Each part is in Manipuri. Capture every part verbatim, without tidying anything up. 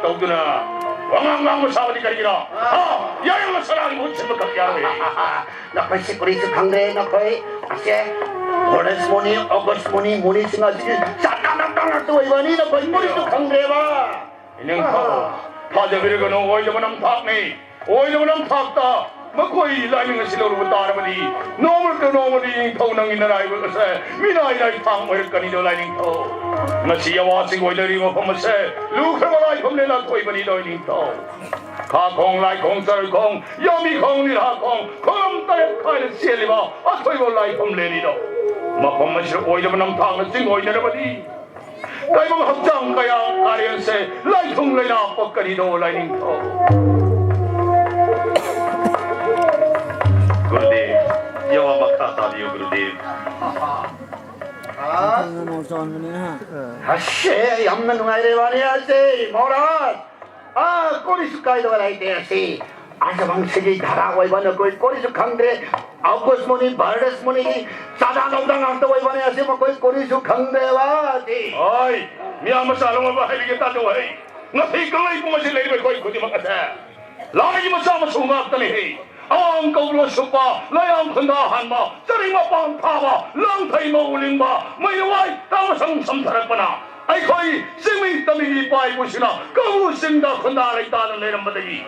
ꯇꯧꯗꯨꯅ ꯋꯥꯉꯥꯡ ꯉꯥꯡꯕ ꯁꯥꯕꯗꯤ ꯀꯔꯤꯒꯤꯅꯣ? ꯍꯥ? ꯌꯥꯏꯌꯦ, ꯁꯅꯥꯒꯤ ꯃꯍꯨꯠ ꯁꯤꯟꯕ ꯈꯛ ꯌꯥꯔꯣꯏ꯫ ꯅꯈꯣꯏꯁꯤ ꯀꯔꯤꯁꯨ ꯈꯪꯗ꯭ꯔꯦ꯫ ꯅꯈꯣꯏ ꯑꯁꯦ ꯒꯣꯗꯦꯁ ꯃꯨꯅꯤ, ꯑꯣꯒꯁ ꯃꯨꯅꯤ, ꯃꯨꯅꯤꯁꯤꯡ ꯑꯁꯤ ꯁꯥꯇꯥꯟ ꯉꯥꯛꯇ ꯑꯣꯏꯕꯅꯤ꯫ ꯅꯈꯣꯏ ꯀꯔꯤꯁꯨ ꯈꯪꯗ꯭ꯔꯦꯕ꯫ ꯏꯅꯤꯡꯊꯧ, ꯊꯥꯖꯕꯤꯔꯒꯅꯨ, ꯑꯣꯏꯗꯕ ꯅꯝꯊꯥꯛꯅꯤ꯫ ꯑꯣꯏꯗꯕ ꯅꯝꯊꯥꯛꯇ ꯃꯈꯣꯏ ꯂꯥꯏꯅꯤꯡ ꯑꯁꯤ ꯂꯧꯔꯨꯕ ꯇꯥꯔꯕꯗꯤ, ꯅꯣꯡꯃ ꯅꯠꯇ꯭ꯔ ꯅꯣꯡꯃꯗꯤ ꯅꯤꯡꯊꯧ ꯅꯪꯒꯤ ꯅꯔꯥꯏꯕꯛ ꯑꯁꯦ ꯃꯤꯅꯥꯏ ꯅꯥꯏ ꯊꯥꯡ ꯑꯣꯏꯔꯛꯀꯅꯤꯗꯣ ꯂꯥꯏꯅꯤꯡꯊꯧ꯫ ꯉꯁꯤ ꯑꯋꯥꯁꯤꯡ ꯑꯣꯏꯅꯔꯤꯕ ꯃꯐꯝ ꯑꯁꯦ ꯂꯨꯈ꯭ꯔꯕ ꯂꯥꯏꯐꯝ ꯂꯦꯟꯅ ꯊꯣꯏꯕꯅꯤꯗꯣ ꯂꯥꯏꯅꯤꯡꯊꯧ꯫ ꯈꯥꯈꯣꯡ, ꯂꯥꯏꯈꯣꯡ, ꯆꯔꯣꯏꯈꯣꯡ, ꯌꯥꯝꯕꯤꯈꯣꯡ, ꯅꯤꯔꯥꯈꯣꯡ, ꯈꯣꯡꯂꯝ ꯇꯔꯦꯠ ꯈꯥꯏꯅ ꯆꯦꯜꯂꯤꯕ ꯑꯊꯣꯏꯕ ꯂꯥꯏꯐꯝ ꯂꯦꯟꯅꯤꯗꯣ꯫ ꯃꯐꯝ ꯑꯁꯤꯗ ꯑꯣꯏꯗꯕ ꯅꯝꯊꯥꯛꯅ ꯆꯤꯡ ꯑꯣꯏꯅꯔꯕꯗꯤ, ꯇꯥꯏꯕꯪ ꯍꯛꯆꯥꯡ ꯀꯌꯥ ꯀꯥꯔꯦꯟꯁꯦ ꯂꯥꯏꯊꯨꯡ ꯂꯩꯅꯥ ꯄꯛꯀꯅꯤꯗꯣ ꯂꯥꯏꯅꯤꯡꯊꯧ꯫ ꯒꯨꯔꯨꯗꯦꯕ, ꯌꯥꯋꯥ ꯃꯈꯥ ꯇꯥꯕꯤꯌꯨ ꯒꯨꯔꯨꯗꯦꯕ꯫ ꯅꯣꯡ ꯆꯣꯟꯕꯅꯤꯅ꯫ ꯑꯁꯦ, ꯌꯥꯝꯅ ꯅꯨꯡꯉꯥꯏꯔꯦ ꯋꯥꯔꯤ ꯑꯁꯦ, ꯃꯍꯥꯔꯥꯖ꯫ ꯑꯥ, ꯀꯣꯔꯤꯁꯨ ꯀꯥꯏꯗꯕ ꯂꯩꯇꯦ ꯑꯁꯤ꯫ ꯑꯁ, ꯃꯁꯤꯒꯤ ꯙꯔꯥ ꯑꯣꯏꯕ ꯅꯈꯣꯏ ꯀꯣꯔꯤꯁꯨ ꯈꯪꯗ꯭ꯔꯦ꯫ ꯑꯧꯒꯁ ꯃꯨꯅꯤ, ꯚꯥꯔꯗꯁ ꯃꯨꯅꯤꯒꯤ ꯆꯥꯗꯥ ꯂꯧꯗꯥ ꯉꯥꯛꯇ ꯑꯣꯏꯕꯅꯦ ꯑꯁꯤ, ꯃꯈꯣꯏ ꯀꯣꯔꯤꯁꯨ ꯈꯪꯗ꯭ꯔꯦꯕ ꯑꯁꯤ꯫ ꯍꯣꯏ, ꯃꯤꯌꯥꯝ ꯃꯆꯥ ꯂꯧꯅꯕ ꯍꯥꯏꯕꯤꯒꯦ ꯇꯥꯖꯧ ꯍꯩ꯫ ꯉꯁꯤ ꯀꯪꯂꯩꯄꯨꯡ ꯑꯁꯤ ꯂꯩꯔꯤꯕ ꯑꯩꯈꯣꯏ ꯈꯨꯗꯤꯡꯃꯛ ꯑꯁꯦ ꯂꯥꯏꯒꯤ ꯃꯆꯥ ꯃꯁꯨ ꯉꯥꯛꯇꯅꯤ ꯍꯩ꯫ ꯑꯋꯥꯡ ꯀꯧꯕ꯭ꯔꯨ ꯁꯨꯞꯄ, ꯂꯥꯌꯥꯡ ꯈꯨꯟꯗꯥ ꯍꯥꯟꯕ, ꯆꯔꯤꯡ ꯃꯄꯥꯟ ꯊꯥꯕ, ꯂꯥꯡꯊꯩ ꯃꯧ ꯂꯤꯡꯕ, ꯃꯩ ꯂꯋꯥꯏ ꯇꯥꯃꯁꯪ ꯁꯝꯊꯔꯛꯄꯅ ꯑꯩꯈꯣꯏ ꯆꯤꯡꯃꯤ ꯇꯝꯃꯤꯒꯤ ꯏꯄꯥ ꯏꯄꯨꯁꯤꯡꯅ ꯀꯧꯕ꯭ꯔꯨ ꯆꯤꯡꯗ ꯈꯨꯟꯗꯥ ꯂꯩꯇꯥꯅ ꯂꯩꯔꯝꯕꯗꯒꯤ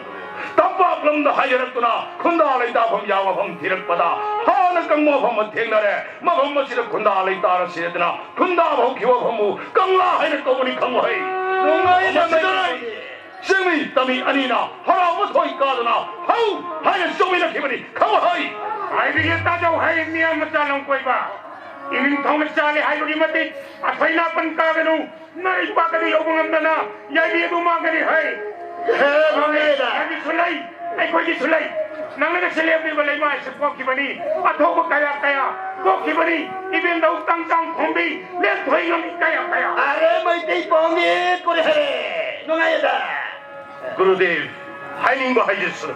ꯇꯝꯄꯥꯛ ꯂꯝꯗ ꯍꯥꯏꯖꯔꯛꯇꯨꯅ ꯈꯨꯟꯗꯥ ꯂꯩꯇꯥꯐꯝ ꯌꯥꯎꯕ ꯃꯐꯝ ꯊꯤꯔꯛꯄꯗ ꯍꯥꯟꯅ ꯀꯪꯕ ꯃꯐꯝ ꯑꯃ ꯊꯦꯡꯅꯔꯦ꯫ ꯃꯐꯝ ꯑꯁꯤꯗ ꯈꯨꯟꯗꯥ ꯂꯩꯇꯥꯅ ꯁꯤꯔꯗꯅ ꯈꯨꯟꯗꯥꯕ ꯍꯧꯈꯤꯕ ꯃꯐꯝꯕꯨ ꯀꯪꯂꯥ ꯍꯥꯏꯅ ꯀꯧꯕꯅꯤ ꯈꯪꯉꯨ ꯍꯩ꯫ ꯅꯨꯡꯉꯥꯏꯅ ꯃꯁꯤꯗ ꯂꯩ꯫ ꯆꯤꯡꯃꯤ ꯇꯝꯃꯤ ꯑꯅꯤꯅ ꯍꯔꯥꯎꯕ ꯊꯣꯏ ꯀꯥꯗꯨꯅ ꯍꯧ ꯍꯥꯏꯅ ꯆꯣꯡꯃꯤꯟꯅꯈꯤꯕꯅꯤ ꯈꯪꯉꯨ ꯍꯩ꯫ ꯍꯥꯏꯕꯤꯒꯦ ꯇꯥꯖꯧ ꯍꯩ, ꯃꯤꯌꯥꯝ ꯃꯆꯥ ꯂꯝꯀꯣꯏꯕ꯫ ꯏꯅꯤꯡꯊꯧꯅ ꯆꯥꯂꯦ ꯍꯥꯏꯕꯒꯤ ꯃꯇꯤꯛ ꯑꯊꯣꯏ ꯅꯥꯄꯟ ꯀꯥꯒꯅꯨ꯫ ꯅꯥꯏ ꯄꯥꯛꯀꯗꯨ ꯌꯧꯕ ꯉꯝꯗꯅ ꯌꯥꯏꯕꯤ ꯑꯗꯨ ꯃꯥꯡꯒꯅꯤ ꯍꯩ꯫ ꯍꯦ, ꯃꯥꯡꯉꯦꯗ꯫ ꯅꯪꯒꯤꯁꯨ ꯂꯩ, ꯑꯩꯈꯣꯏꯒꯤꯁꯨ ꯂꯩ꯫ ꯅꯪꯅꯒ ꯁꯦꯂꯦꯕ꯭ꯔꯤꯕ ꯂꯩꯃꯥꯏꯁꯨ ꯄꯣꯛꯈꯤꯕꯅꯤ꯫ ꯑꯊꯧꯕ ꯀꯌꯥ ꯀꯌꯥ ꯄꯣꯛꯈꯤꯕꯅꯤ꯫ ꯏꯕꯦꯟꯗꯧ ꯇꯥꯡꯖꯥꯡ ꯈꯣꯝꯕꯤ, ꯂꯦꯟꯊꯣꯏ ꯉꯝꯕꯤ ꯀꯌꯥ ꯀꯌꯥ꯫ ꯑꯔꯦ, ꯃꯩꯇꯩ ꯄꯥꯎꯃꯤ, ꯀꯨꯔꯦ ꯍꯦ꯫ ꯅꯨꯡꯉꯥꯏꯌꯦꯗ꯫ ꯒꯨꯔꯨꯗꯦꯕ, ꯍꯥꯏꯅꯤꯡꯕ ꯍꯥꯏꯖꯁꯅꯨ꯫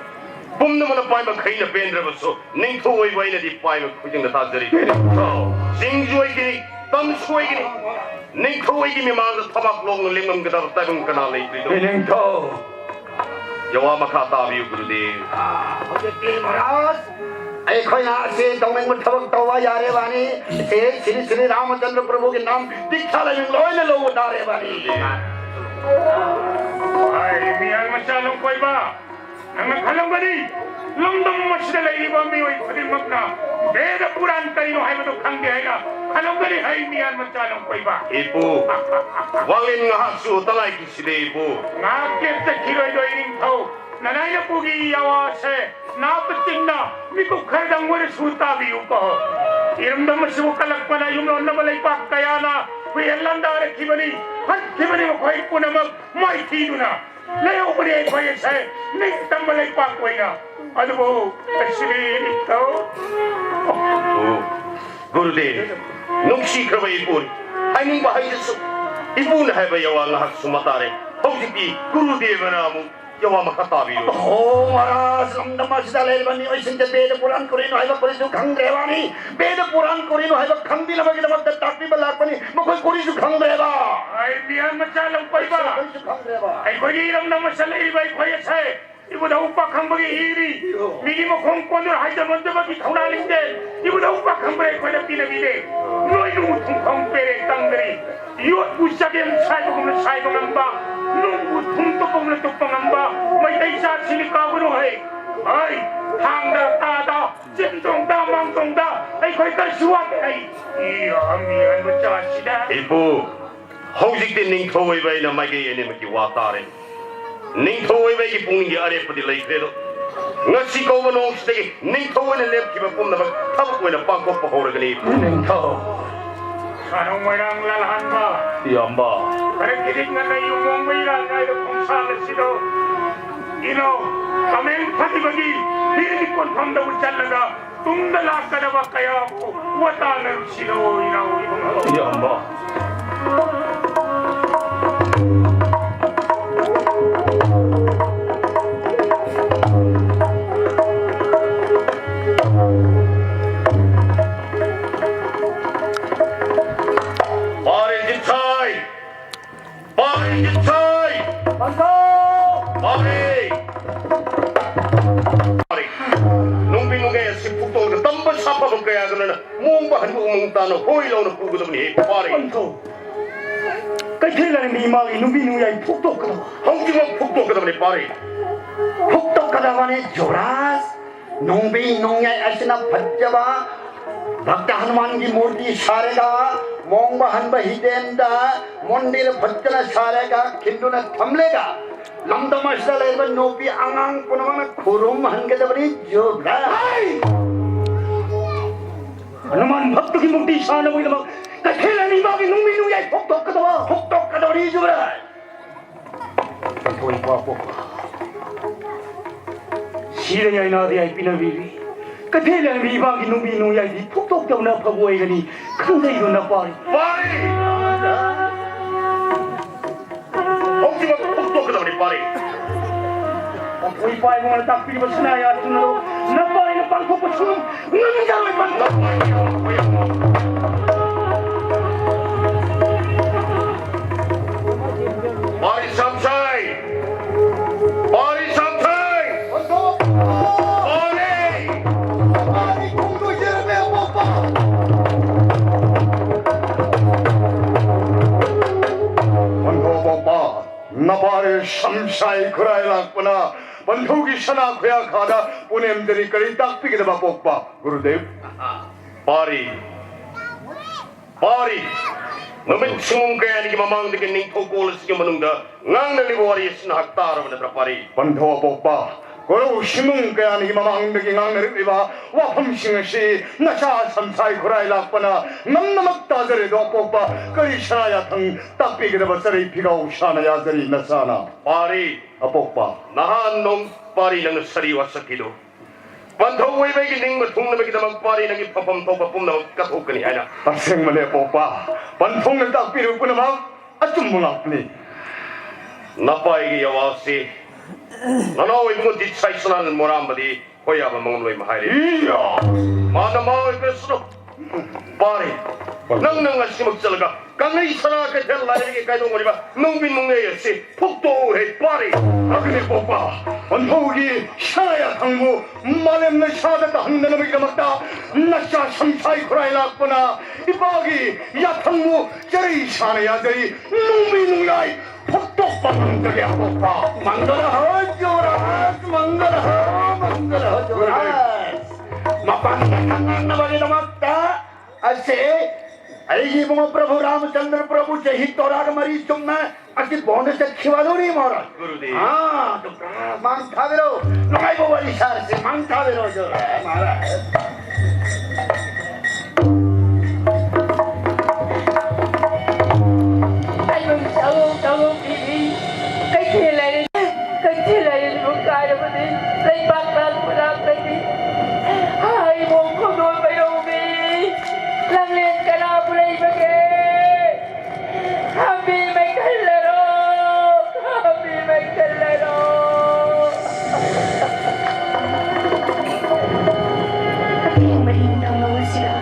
ꯄꯨꯝꯅꯃꯛꯅ ꯄꯥꯏꯕ ꯈꯩꯅ ꯄꯦꯟꯗ꯭ꯔꯕꯁꯨ, ꯅꯤꯡꯊꯧ ꯑꯣꯏꯕ ꯑꯩꯅꯗꯤ ꯄꯥꯏꯕ ꯈꯨꯗꯤꯡꯗ ꯇꯥꯖꯔꯤ꯫ ꯆꯤꯡꯁꯨ ꯑꯣꯏꯒꯅꯤ, ꯇꯝꯁꯨ ꯑꯣꯏꯒꯅꯤ꯫ ꯅꯤꯡꯊꯧ ꯑꯩꯒꯤ ꯃꯤꯃꯥꯡꯗ ꯊꯕꯥꯛ ꯂꯣꯡꯅ ꯂꯦꯡꯉꯝꯒꯗꯕ ꯇꯥꯏꯕꯪ ꯀꯅꯥ ꯂꯩꯗꯣꯏꯅꯣ? ꯏꯅꯤꯡꯊꯧ꯫ ꯌꯥꯋꯥ ꯃꯈꯥ ꯇꯥꯕꯤꯌꯨ ꯒꯨꯔꯨꯗꯦꯕ꯫ ꯍꯧꯖꯤꯛꯇꯤ ꯃꯍꯥꯔꯥꯖ, ꯑꯩꯈꯣꯏꯅ ꯑꯁꯤ ꯇꯧꯅꯤꯡꯕ ꯊꯕꯛ ꯇꯧꯕ ꯌꯥꯔꯦꯕꯥꯅꯤ꯫ ꯁꯦ ꯁ꯭ꯔꯤ ꯁ꯭ꯔꯤ ꯔꯥꯃꯆꯟꯗ꯭ꯔ ꯄ꯭ꯔꯚꯨꯒꯤ ꯅꯥꯝ ꯗꯤꯛꯁꯥ ꯂꯩꯃꯤꯡ ꯂꯣꯏꯅ ꯂꯧꯕ ꯇꯥꯔꯦꯕꯥꯅꯤ꯫ ꯑꯩ ꯃꯤꯌꯥꯟ ꯃꯆꯥ ꯂꯝꯀꯣꯏꯕ, ꯅꯪꯅ ꯈꯜꯂꯝꯒꯅꯤ, ꯂꯝꯗꯝ ꯑꯁꯤꯗ ꯂꯩꯔꯤꯕ ꯃꯤꯑꯣꯏ ꯈꯨꯗꯤꯡꯃꯛꯅ ꯕꯦꯗ ꯄꯨꯔꯥꯟ ꯀꯔꯤꯅꯣ ꯍꯥꯏꯕꯗꯨ ꯈꯪꯗꯦ ꯍꯥꯏꯅ ꯈꯜꯂꯝꯒꯅꯤ꯫ ꯑꯩ ꯃꯤꯌꯥꯟ ꯃꯆꯥ ꯂꯝꯀꯣꯏꯕ꯫ ꯏꯄꯨ, ꯋꯥꯡꯂꯦꯟ ꯉꯥꯏꯍꯥꯛꯁꯨ ꯇꯉꯥꯏꯈꯤꯁꯤꯗꯤ ꯏꯄꯨ꯫ ꯉꯥꯏꯍꯥꯛ ꯂꯦꯞꯆꯈꯤꯔꯣꯏꯗꯣ ꯏꯅꯤꯡꯊꯧ꯫ ꯅꯅꯥꯏꯅ ꯄꯨꯒꯤ ꯌꯥꯋꯥꯁꯦ ꯅꯥꯄ ꯆꯤꯡꯅ ꯃꯤꯀꯨꯞ ꯈꯔꯗꯪ ꯑꯣꯏꯔꯁꯨ ꯇꯥꯕꯤꯌꯨꯀꯣ꯫ ꯏꯔꯝꯗꯝ ꯑꯁꯤꯕꯨ ꯀꯜꯂꯛꯄꯅ ꯌꯨꯝꯂꯣꯟꯅꯕ ꯂꯩꯄꯥꯛ ꯀꯌꯥꯅ ꯍꯨꯏꯍꯟ ꯂꯥꯟꯗꯥꯔꯛꯈꯤꯕꯅꯤ, ꯍꯟꯈꯤꯕꯅꯤ ꯃꯈꯣꯏ ꯄꯨꯝꯅꯃꯛ ꯃꯥꯏꯊꯤꯗꯨꯅ꯫ ꯂꯩꯍꯧꯕꯅꯤ ꯑꯩꯈꯣꯏ ꯑꯁꯦ ꯅꯤꯡꯇꯝꯕ ꯂꯩꯄꯥꯛ ꯑꯣꯏꯅ꯫ ꯑꯗꯨꯕꯨ ꯉꯁꯤꯗꯤ ꯏꯅꯤꯡꯊꯧ꯫ ꯑꯣ, ꯒꯨꯔꯨꯗꯦꯕ, ꯅꯨꯡꯁꯤꯈ꯭ꯔꯕ ꯏꯄꯨ, ꯍꯥꯏꯅꯤꯡꯕ ꯍꯥꯏꯖꯁꯨ, ꯏꯄꯨꯅ ꯍꯥꯏꯕ ꯌꯥꯋꯥ ꯉꯥꯏꯍꯥꯛ ꯁꯨꯝ ꯇꯥꯔꯦ꯫ ꯍꯧꯖꯤꯛꯇꯤ ꯒꯨꯔꯨꯗꯦꯕꯅ ꯑꯃꯨꯛ ꯌꯥꯋꯥ ꯃꯈꯥ ꯇꯥꯕꯤꯌꯨ꯫ ꯑꯣ ꯃꯍꯥꯔꯥꯖ, ꯂꯝꯗꯝ ꯑꯁꯤꯗ ꯂꯩꯔꯤꯕ ꯃꯤꯑꯣꯏꯁꯤꯡꯁꯦ ꯕꯦꯗ ꯄꯨꯔꯥꯟ ꯀꯔꯤꯅꯣ ꯍꯥꯏꯕ ꯀꯔꯤꯁꯨ ꯈꯪꯗ꯭ꯔꯦꯕꯥꯅꯤ꯫ ꯕꯦꯗ ꯄꯨꯔꯥꯟ ꯀꯔꯤꯅꯣ ꯍꯥꯏꯕ ꯈꯪꯕꯤꯅꯕꯒꯤꯗꯃꯛꯇ ꯇꯥꯛꯄꯤꯕ ꯂꯥꯛꯄꯅꯤ꯫ ꯃꯈꯣꯏ ꯀꯔꯤꯁꯨ ꯈꯪꯗ꯭ꯔꯦꯕ꯫ ꯑꯩ ꯃꯤꯌꯥꯟ ꯃꯆꯥ ꯂꯝꯀꯣꯏꯕ, ꯀꯔꯤꯁꯨ ꯈꯪꯗ꯭ꯔꯦꯕ꯫ ꯑꯩꯈꯣꯏꯒꯤ ꯏꯔꯝꯗꯝ ꯑꯁꯤꯗ ꯂꯩꯔꯤꯕ ꯑꯩꯈꯣꯏ ꯑꯁꯦ ꯏꯕꯨꯙꯧ ꯄꯥꯈꯪꯕꯒꯤ ꯏꯔꯤ, ꯃꯤꯒꯤ ꯃꯈꯣꯡ ꯀꯣꯟꯗꯨꯅ ꯍꯥꯏꯖꯃꯟꯗꯕꯒꯤ ꯊꯧꯅꯥ ꯂꯤꯡꯖꯦꯜ ꯏꯕꯨꯙꯧ ꯄꯥꯈꯪꯕ ꯑꯩꯈꯣꯏꯅ ꯄꯤꯅꯕꯤꯔꯦ꯫ ꯅꯣꯏ ꯅꯨꯡ ꯊꯨꯡꯐꯝ ꯄꯦꯔꯦ ꯇꯪꯗ꯭ꯔꯤ꯫ ꯌꯣꯠꯄꯨ ꯆꯒꯦꯝ ꯁꯥꯏꯕꯒꯨꯝꯅ ꯁꯥꯏꯕ ꯉꯝꯕ, ꯅꯨꯡꯕꯨ ꯊꯨꯝ ꯇꯨꯞꯄꯒꯨꯝꯅ ꯇꯨꯞꯄ ꯉꯝꯕ ꯃꯩꯇꯩ ꯆꯥꯁꯤꯡꯅꯤ ꯀꯥꯎꯒꯅꯨ ꯍꯩ꯫ ꯍꯩ, ꯊꯥꯡꯗ ꯇꯥꯗ, ꯆꯤꯟ ꯇꯣꯡꯗ, ꯃꯥꯡ ꯇꯣꯡꯗ ꯑꯩꯈꯣꯏ ꯀꯔꯤꯁꯨ ꯋꯥꯠꯇꯦ ꯍꯩ꯫ ꯏ, ꯃꯤꯑꯣꯏꯕ ꯆꯥꯁꯤꯗ꯫ ꯏꯄꯨ, ꯍꯧꯖꯤꯛꯇꯤ ꯅꯤꯡꯊꯧ ꯑꯣꯏꯕ ꯑꯩꯅ ꯃꯥꯏꯀꯩ ꯑꯅꯤꯃꯛꯀꯤ ꯋꯥ ꯇꯥꯔꯦ꯫ ꯅꯤꯡꯊꯧ ꯑꯣꯏꯕ ꯑꯩꯒꯤ ꯄꯨꯛꯅꯤꯡꯒꯤ ꯑꯔꯦꯞꯄꯗꯤ ꯂꯩꯈ꯭ꯔꯦ ꯑꯗꯣ, ꯉꯁꯤ ꯀꯧꯕ ꯅꯣꯡꯁꯤꯗꯒꯤ ꯅꯤꯡꯊꯧ ꯑꯣꯏꯅ ꯂꯦꯞꯈꯤꯕ ꯄꯨꯝꯅꯃꯛ ꯊꯕꯛ ꯑꯣꯏꯅ ꯄꯥꯡꯊꯣꯛꯄ ꯍꯧꯔꯒꯅꯤ꯫ ꯅꯤꯡꯊꯧ꯫ ꯁꯥꯅꯨ ꯃꯣꯏꯔꯥꯡ ꯂꯥꯜꯍꯟꯕ꯫ ꯏꯌꯥꯝꯕ꯫ ꯈꯔ ꯈꯤꯇꯪ ꯉꯟꯅ ꯌꯨꯝ ꯍꯣꯡꯕ ꯏꯔꯥꯡ ꯍꯥꯏꯕ ꯈꯣꯡꯁꯥꯡ ꯑꯁꯤꯗꯣ ꯏꯅꯧ ꯀꯃꯦꯡ ꯐꯠꯇꯕꯒꯤ ꯃꯤꯒꯤ ꯀꯣꯟꯐꯝꯗꯕꯨ ꯆꯠꯂꯒ ꯇꯨꯡꯗ ꯂꯥꯛꯀꯗꯕ ꯀꯌꯥꯕꯨ ꯋꯥꯇꯥꯅꯔꯨꯁꯤꯔꯣ ꯏꯅꯥꯎ ꯏꯕꯨꯡꯉꯣ꯫ ꯏꯌꯥꯝꯕ꯫ ꯄꯥꯔꯦ ꯖꯤꯠ ꯃꯑꯣꯡ ꯃꯍꯟꯕ ꯎꯃꯪ ꯇꯥꯅ ꯍꯣꯏ ꯂꯥꯎꯅ ꯄꯨꯒꯗꯕꯅꯤ ꯄꯥꯔꯤ꯫ ꯄꯟꯊꯧ, ꯀꯩꯊꯦꯜ ꯂꯥꯏꯔꯦꯝꯕꯤ ꯏꯃꯥꯒꯤ ꯅꯨꯄꯤ ꯅꯨꯡꯌꯥꯏ ꯐꯨꯛꯇꯣꯛꯀꯗꯕ꯫ ꯍꯧꯖꯤꯛꯃꯛ ꯐꯨꯛꯇꯣꯛꯀꯗꯕꯅꯤ ꯄꯥꯔꯤ꯫ ꯐꯨꯛꯇꯣꯛꯀꯗꯕꯅꯤ ꯌꯨꯕꯔꯥꯖ꯫ ꯅꯨꯡꯕꯤ ꯅꯨꯡꯌꯥꯏ ꯑꯁꯤꯅ ꯐꯖꯕ ꯚꯛꯇ ꯍꯅꯨꯃꯥꯟꯒꯤ ꯃꯨꯔꯇꯤ ꯁꯥꯔꯒ, ꯃꯑꯣꯡ ꯃꯍꯟꯕ ꯍꯤꯗꯦꯟꯗ, ꯃꯟꯗꯤꯔ ꯐꯖꯅ ꯁꯥꯔꯒ, ꯈꯤꯟꯗꯨꯅ ꯊꯝꯂꯒ, ꯂꯝꯗꯝ ꯑꯁꯤꯗ ꯂꯩꯔꯤꯕ ꯅꯨꯄꯤ ꯑꯉꯥꯡ ꯄꯨꯝꯅꯃꯛꯅ ꯈꯨꯔꯨꯝꯍꯟꯒꯗꯕꯅꯤ ꯌꯨꯕꯔꯥꯖ꯫ ꯍꯅꯨꯃꯥꯟ ꯚꯛꯇꯒꯤ ꯃꯨꯔꯇꯤ ꯁꯥꯅꯕꯒꯤꯗꯃꯛ ꯀꯩꯊꯦꯜ ꯂꯥꯏꯔꯦꯝꯕꯤ ꯏꯃꯥꯒꯤ ꯅꯨꯡꯕꯤ ꯅꯨꯡꯌꯥꯏ ꯐꯨꯛꯇꯣꯛꯀꯗꯕ꯫ ꯐꯨꯛꯇꯣꯛꯀꯗꯧꯔꯤ ꯌꯨꯕꯔꯥꯖ꯫ ꯄꯟꯊꯧ ꯏꯄꯥ ꯄꯣꯛꯄ꯫ ꯁꯤꯔ ꯌꯥꯏꯅꯥꯗ ꯌꯥꯏ ꯄꯤꯅꯕꯤꯔꯤ꯫ ꯀꯩꯊꯦꯜ ꯂꯥꯏꯔꯦꯝꯕꯤ ꯏꯃꯥꯒꯤ ꯅꯨꯡꯕꯤ ꯅꯨꯡꯌꯥꯏꯗꯤ ꯐꯨꯛꯇꯣꯛꯇꯕꯅ ꯑꯐꯕ ꯑꯣꯏꯒꯅꯤ꯫ ꯈꯪꯖꯩꯗꯨꯅ ꯄꯥꯔꯤ꯫ ꯄꯥꯔꯤ! ꯍꯧꯖꯤꯛꯃꯛ ꯐꯨꯛꯇꯣꯛꯀꯗꯕꯅꯤ ꯄꯥꯔꯤ꯫ ꯄꯟꯊꯧ ꯏꯄꯥ ꯏꯕꯨꯡꯅ ꯇꯥꯛꯄꯤꯔꯤꯕ ꯁꯅꯥ ꯌꯥꯊꯪ ꯑꯗꯨ ꯅꯄꯥꯏꯅ ꯄꯥꯡꯊꯣꯛꯄ ꯁꯨꯡꯉꯝ ꯉꯝꯖꯔꯣꯏ ꯄꯟꯊꯧ꯫ ꯄꯥꯔꯤ ꯁꯝꯁꯥꯏ! ꯄꯥꯔꯤ ꯁꯝꯁꯥꯏ! ꯄꯥꯔꯤ! ꯄꯟꯊꯧ ꯄꯣꯛꯄ, ꯅꯄꯥꯔꯤ ꯁꯝꯁꯥꯏ ꯈꯨꯔꯥꯏ ꯂꯥꯛꯄꯅ ꯄꯟꯊꯧꯒꯤ ꯁꯅꯥ ꯈꯨꯌꯥ ꯈꯥꯗ ꯄꯨꯅꯦꯝꯗꯅꯤ ꯀꯔꯤ ꯇꯥꯛꯄꯤꯒꯗꯕ ꯄꯣꯛꯄ ꯒꯨꯔꯨꯗꯦꯕ? ꯄꯥꯔꯤ, ꯄꯥꯔꯤ, ꯅꯨꯃꯤꯠ ꯁꯤꯃꯨꯡ ꯀꯌꯥꯅꯤꯒꯤ ꯃꯃꯥꯡꯗꯒꯤ ꯅꯤꯡꯊꯧ ꯀꯣꯜ ꯑꯁꯤꯒꯤ ꯃꯅꯨꯡꯗ ꯉꯥꯡꯅꯔꯤꯕ ꯋꯥꯔꯤ ꯑꯁꯤ ꯅꯍꯥꯛ ꯇꯥꯔꯕ ꯅꯠꯇ꯭ꯔꯥ ꯄꯥꯔꯤ? ꯄꯟꯊꯧ ꯑꯄꯣꯛꯄ, ꯀꯣꯔꯧ ꯁꯤꯃꯨꯡ ꯀꯌꯥꯅꯤꯒꯤ ꯃꯃꯥꯡꯗꯒꯤ ꯉꯥꯡꯅꯔꯛꯂꯤꯕ ꯋꯥꯐꯝꯁꯤꯡ ꯑꯁꯤ ꯅꯆꯥ ꯁꯝꯁꯥꯏ ꯈꯨꯔꯥꯏ ꯂꯥꯛꯄꯅ ꯉꯝꯅꯃꯛ ꯇꯥꯖꯔꯦꯗꯣ ꯑꯄꯣꯛꯄ, ꯀꯔꯤ ꯁꯅꯥ ꯌꯥꯊꯪ ꯇꯥꯛꯄꯤꯒꯗꯕ ꯆꯔꯩ ꯐꯤꯒꯥꯎ ꯁꯥꯅ ꯌꯥꯖꯔꯤ ꯅꯆꯥꯅ? ꯄꯥꯔꯤ, ꯑꯄꯣꯛꯄ꯫ ꯅꯍꯥꯟ ꯅꯣꯡ ꯄꯥꯔꯤ ꯅꯪꯅ ꯁꯥꯔꯤ ꯋꯥꯁꯛꯈꯤꯗꯣ ꯄꯟꯊꯧ ꯑꯣꯏꯕꯒꯤ ꯅꯤꯡꯕ ꯊꯨꯡꯅꯕꯒꯤꯗꯃꯛ ꯄꯥꯔꯤ ꯅꯪꯒꯤ ꯐꯐꯝ ꯊꯣꯛꯄ ꯄꯨꯝꯅꯃꯛ ꯀꯠꯊꯣꯛꯀꯅꯤ ꯍꯥꯏꯅ꯫ ꯑꯁꯦꯡꯕꯅꯦ ꯄꯣꯛꯄ, ꯄꯟꯊꯧꯅ ꯇꯥꯛꯄꯤꯔꯤꯕ ꯄꯨꯝꯅꯃꯛ ꯑꯆꯨꯝꯕ ꯉꯥꯛꯄꯅꯤ꯫ ꯅꯄꯥꯏꯒꯤ ꯌꯥꯋꯥꯁꯤ ꯅꯅꯥꯎ ꯏꯕꯨꯡꯉꯣ ꯗꯤꯠꯁꯥꯏ ꯁꯅꯥꯅꯟ ꯃꯣꯔꯥꯝꯕꯗꯤ ꯍꯣꯏ ꯌꯥꯕ ꯃꯉꯝꯂꯣꯏ ꯃꯍꯥꯏꯔꯦ꯫ ꯏꯌꯥ! ꯃꯥꯅ ꯃꯥ ꯑꯣꯏꯈ꯭ꯔꯁꯅꯨ꯫ ꯄꯥꯔꯤ, ꯅꯪꯅ ꯉꯁꯤꯃꯛ ꯆꯠꯂꯒ ꯀꯪꯂꯩ ꯁꯅꯥ ꯀꯩꯊꯦꯜ ꯂꯥꯏꯔꯦꯟꯒꯤ ꯀꯥꯏꯗꯣꯡ ꯑꯣꯏꯔꯤꯕ ꯅꯨꯡꯕꯤ ꯅꯨꯡꯂꯩ ꯑꯁꯤ ꯐꯨꯛꯇꯣꯛꯎ ꯍꯦ ꯄꯥꯔꯤ꯫ ꯑꯗꯨꯅꯦ ꯄꯣꯛꯄ, ꯑꯣꯟꯊꯧꯒꯤ ꯁꯅꯥ ꯌꯥꯊꯪꯕꯨ ꯃꯥꯂꯦꯝ ꯂꯩꯁꯥꯗ ꯇꯥꯍꯟꯗꯅꯕꯒꯤꯗꯃꯛꯇ ꯅꯆꯥ ꯁꯝꯁꯥꯏ ꯈꯨꯔꯥꯏ ꯂꯥꯛꯄꯅ ꯏꯄꯥꯒꯤ ꯌꯥꯊꯪꯕꯨ ꯆꯔꯩ ꯁꯥꯅ ꯌꯥꯖꯔꯤ꯫ ꯅꯨꯡꯕꯤ ꯅꯨꯡꯂꯩ ꯐꯨꯛꯇꯣꯛꯄ ꯉꯝꯗ꯭ꯔꯦ ꯑꯄꯣꯛꯄ꯫ ꯃꯪꯒꯜ ꯍꯣ ꯖꯣꯔꯥꯖ, ꯃꯪꯒꯜ ꯍꯣ, ꯃꯪꯒꯜ ꯍꯣ ꯖꯣꯔꯥꯖ꯫ ꯃꯄꯥꯟꯗ ꯈꯪꯍꯟꯅꯕꯒꯤꯗꯃꯛꯇ ꯑꯁꯤ ꯑꯩꯒꯤ ꯏꯕꯨꯡꯉꯣ ꯄ꯭ꯔꯚꯨ ꯔꯥꯃꯆꯟꯗ꯭ꯔ ꯄ꯭ꯔꯚꯨ ꯆꯍꯤ ꯇꯔꯥꯒ ꯃꯔꯤ ꯆꯨꯝꯅ ꯑꯁꯤ ꯕꯣꯟꯗ ꯆꯠꯈꯤꯕ ꯑꯗꯨꯅꯤ ꯃꯍꯥꯔꯥꯖ꯫ ꯒꯨꯔꯨꯗꯦꯕ꯫ ꯑꯥ, ꯑꯗꯨ ꯃꯥꯡ ꯊꯥꯕꯤꯔꯣ꯫ ꯅꯨꯡꯉꯥꯏꯕ ꯋꯥꯔꯤ ꯁꯥꯔꯁꯤ, ꯃꯥꯡ ꯊꯥꯕꯤꯔꯣ ꯖꯣꯔꯥꯖ ꯃꯍꯥꯔꯥꯖ꯫ ꯇꯥꯏꯕꯪ ꯇꯥꯎ ꯇꯥꯎ ꯄꯤꯕꯤ꯫ ꯀꯩꯊꯦꯜ ꯂꯥꯏꯔꯦꯟ, ꯀꯩꯊꯦꯜ ꯂꯥꯏꯔꯦꯟꯕꯨ ꯀꯥꯏꯔꯕꯗꯤ ꯂꯩꯕꯥꯛ ꯂꯥꯟ ꯄꯨꯔꯥꯛꯂꯗꯤ ꯍꯥꯏꯕꯣꯡ ꯈꯣꯡꯗꯣꯟ ꯃꯩꯔꯧꯕꯤ꯫ ꯂꯥꯡꯂꯦꯟ ꯀꯅꯥꯕꯨ ꯂꯩꯕꯒꯦ? ꯍꯥꯝꯕꯤ ꯃꯩꯈꯜꯂꯔꯣ, ꯍꯥꯝꯕꯤ ꯃꯩꯈꯜꯂꯔꯣ꯫ ꯑꯊꯦꯡꯕ ꯅꯤꯡꯊꯧ ꯑꯁꯤꯗ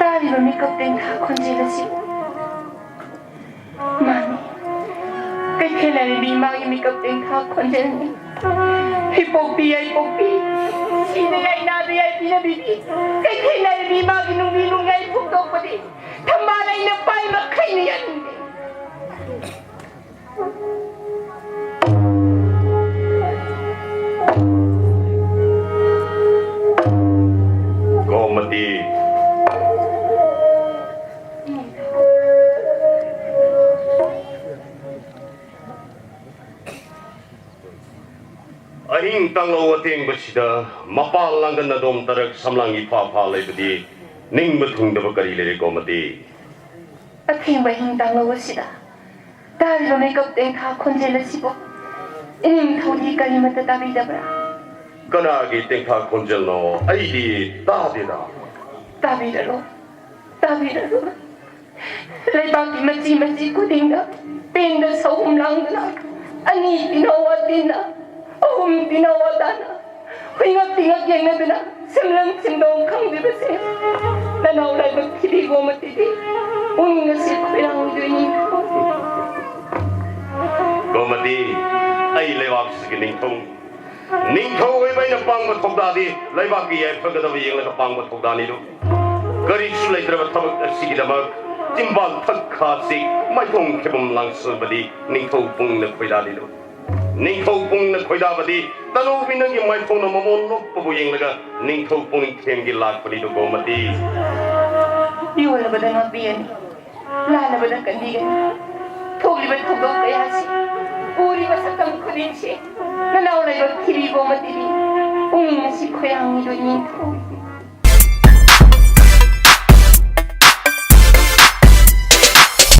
ꯇꯥꯔꯤꯕ ꯃꯤꯀꯞ ꯇꯦꯟꯊꯥ ꯈꯣꯟꯖꯦꯜ ꯑꯁꯤ ꯃꯥꯅꯤ꯫ ꯀꯩꯊꯦꯜ ꯂꯥꯏꯔꯦꯝꯕꯤ ꯏꯃꯥꯒꯤ ꯃꯤꯀꯞ ꯇꯦꯟꯊꯥ ꯈꯣꯟꯖꯦꯜꯅꯤ꯫ ꯍꯩꯄꯣꯛꯄꯤ ꯌꯥꯏꯄꯣꯛꯄꯤ, ꯁꯤꯅ ꯌꯥꯏ ꯅꯥꯗ ꯌꯥꯏ ꯄꯤꯅꯕꯤꯕꯤ꯫ ꯀꯩꯊꯦꯜ ꯂꯥꯏꯔꯦꯝꯕꯤ ꯏꯃꯥꯒꯤ ꯅꯨꯡꯕꯤ ꯅꯨꯡꯂꯩ ꯐꯣꯡꯗꯣꯛꯄꯗꯤ ꯊꯝꯕꯥꯜ ꯑꯩꯅ ꯄꯥꯏ ꯃꯈꯩꯅ ꯌꯥꯅꯤꯡꯗꯦ꯫ ꯒꯣꯃꯇꯤ꯫ ꯑꯍꯤꯡ ꯇꯥꯡꯂꯧ ꯑꯇꯦꯡꯕꯁꯤꯗ ꯃꯄꯥꯜ ꯂꯥꯡꯒꯟ ꯑꯗꯣꯝ ꯇꯔꯛ ꯁꯝꯂꯥꯡ ꯏꯐꯥ ꯐꯥ ꯂꯩꯕꯗꯤ ꯅꯤꯡꯕ ꯊꯨꯡꯗꯕ ꯀꯔꯤ ꯂꯩꯔꯦ ꯒꯣꯃꯇꯤ? ꯑꯊꯦꯡꯕ ꯑꯍꯤꯡ ꯇꯥꯡꯂꯧ ꯑꯁꯤꯗ ꯇꯥꯔꯤꯕ ꯃꯤꯀꯞ ꯇꯦꯟꯊꯥ ꯈꯣꯟꯖꯦꯜ ꯑꯁꯤꯕꯨ ꯏꯅꯤꯡꯊꯧꯗꯤ ꯀꯔꯤꯃꯠꯇ ꯇꯥꯕꯤꯗꯕ꯭ꯔꯥ? ꯀꯅꯥꯒꯤ ꯇꯦꯟꯊꯥ ꯈꯣꯟꯖꯦꯜꯅꯣ? ꯑꯩꯗꯤ ꯇꯥꯗꯦꯗ꯫ ꯇꯥꯕꯤꯔꯔꯣ, ꯇꯥꯕꯤꯔꯔꯣ꯫ ꯂꯩꯕꯥꯛꯀꯤ ꯃꯆꯤ ꯃꯆꯤ ꯈꯨꯗꯤꯡꯗ ꯇꯦꯟꯗ ꯁꯍꯨꯝ ꯂꯥꯡꯗꯨꯅ, ꯑꯅꯤ ꯇꯤꯟꯅꯧ ꯋꯥꯇꯤꯟꯅ, ꯑꯍꯨꯝ ꯇꯤꯟꯅꯧ ꯋꯥꯇꯥꯅ, ꯍꯨꯏꯉꯛ ꯇꯤꯉꯛ ꯌꯦꯡꯅꯗꯨꯅ ꯁꯦꯝꯂꯝ ꯁꯦꯝꯗꯣꯡ ꯈꯪꯗ꯭ꯔꯤꯕꯁꯦ ꯅꯅꯥꯎ ꯂꯥꯏꯕꯛ ꯒꯣꯃꯇꯤꯗꯤ ꯄꯨꯛꯅꯤꯡ ꯑꯁꯤ ꯈꯣꯏꯔꯥꯡꯗꯣꯏꯅꯤ꯫ ꯒꯣꯃꯇꯤ, ꯑꯩ ꯂꯩꯕꯥꯛꯁꯤꯒꯤ ꯅꯤꯡꯊꯧ, ꯅꯤꯡꯊꯧ ꯑꯣꯏꯕ ꯑꯩꯅ ꯄꯥꯡꯕ ꯊꯧꯗꯥꯗꯤ ꯂꯩꯕꯥꯛꯀꯤ ꯌꯥꯏꯐꯒꯗꯕ ꯌꯦꯡꯂꯒ ꯄꯥꯡꯕ ꯊꯧꯗꯥꯅꯤꯗꯨ꯫ ꯀꯔꯤꯁꯨ ꯂꯩꯇ꯭ꯔꯕ ꯊꯕꯛ ꯑꯁꯤꯒꯤꯗꯃꯛ ꯆꯤꯝꯕꯥꯜ ꯊꯛ ꯈꯥꯁꯤ ꯃꯥꯏꯊꯣꯡ ꯈꯦꯕꯝ ꯂꯥꯡꯁꯤꯟꯕꯗꯤ ꯅꯤꯡꯊꯧ ꯄꯨꯛꯅꯤꯡꯅ ꯈꯣꯏꯗꯥꯅꯤꯗꯨ꯫ ꯅꯤꯡꯊꯧ ꯄꯨꯛꯅꯤꯡꯅ ꯈꯣꯏꯗꯥꯕꯗꯤ ꯇꯅꯧꯕꯤ ꯅꯪꯒꯤ ꯃꯥꯏꯊꯣꯡꯅ ꯃꯃꯣꯟ ꯅꯣꯛꯄꯕꯨ ꯌꯦꯡꯂꯒ ꯅꯤꯡꯊꯧ ꯄꯨꯛꯅꯤꯡ ꯊꯦꯝꯒꯤ ꯂꯥꯛꯄꯅꯤꯗꯨ ꯒꯣꯃꯇꯤ꯫ ꯏꯌꯣꯟꯅꯕꯗ ꯉꯥꯛꯄꯤꯒꯅꯤ, ꯂꯥꯟꯅꯕꯗ ꯀꯟꯕꯤꯒꯅꯤ꯫ ꯊꯣꯛꯂꯤꯕ ꯊꯧꯗꯣꯛ ꯀꯌꯥꯁꯤ, ꯎꯔꯤꯕ ꯁꯛꯇꯝ ꯈꯨꯗꯤꯡꯁꯤ ꯅꯅꯥꯎ ꯂꯥꯏꯕꯛ ꯊꯤꯕꯤ ꯒꯣꯃꯇꯤꯗꯤ ꯄꯨꯛꯅꯤꯡ ꯑꯁꯤ ꯈꯣꯏꯔꯥꯡꯉꯤꯗꯣ ꯅꯤꯡꯊꯧ꯫